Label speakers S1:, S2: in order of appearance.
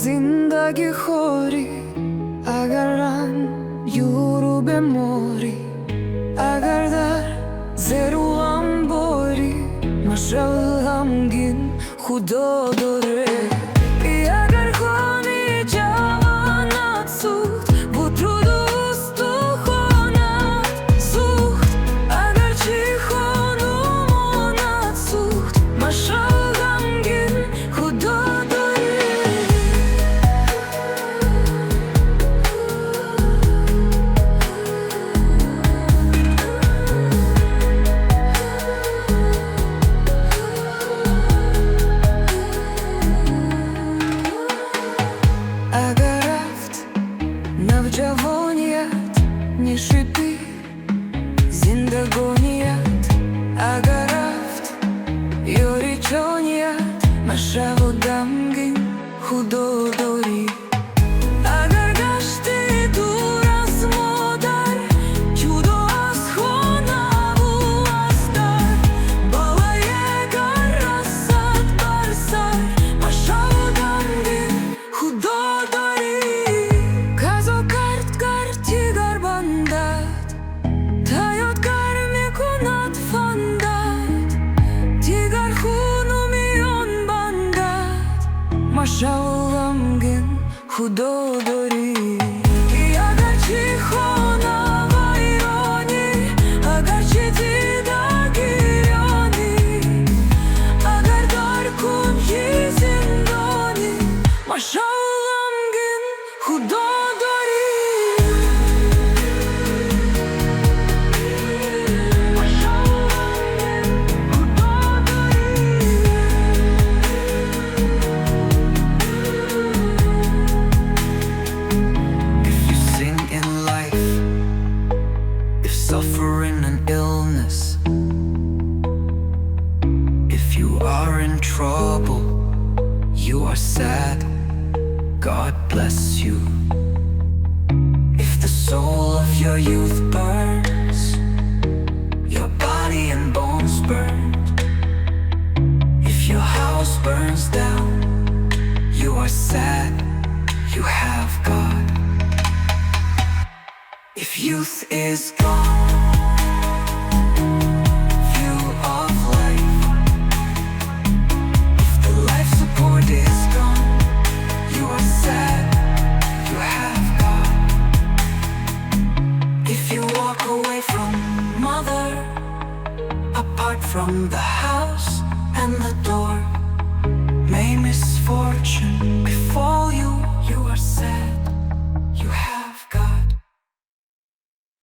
S1: Зиндагӣ хорӣ, агар ранҷуру беморӣ, агар дар зеру ғам борӣ, машав ғамгин, Худо дорӣ. Агар хони ҷавонат сӯхт, буту устухонат сӯхт, агарчи хонумонат сӯхт, машав ғамгин, Худо дорӣ. Агар рафт навҷавоният, нишипи зиндагоният, агар рафт ёри ҷоният, машав ғамгин, Худо дорӣ. Агар гашти дур аз модар, ҷудо аз хонаву аз дар, балое гар расад бар сар, машав ғамгин, Худо дорӣ. Қазо кард гар ҷигар бандад, та ёдгар мекунад фандад, дигар хуну миён бандад, машав ғамгин, Худо дорӣ. Агарчи хона вайронӣ, агарчи дида гирёнӣ, агар дар кунҷи зиндонӣ, машав ғамгин, Худо дорӣ. Машав ғамгин, Худо дорӣ.
S2: If you sing in life, if suffering and illness, if you are in trouble, you are sad, God bless you. If the soul of your youth burns, your body and bones burned, if your house burns down, you are sad, you have God. If youth is gone, view of life. If the life support is gone, you are sad, you have God. If you walk away from mother, apart from the house and the door.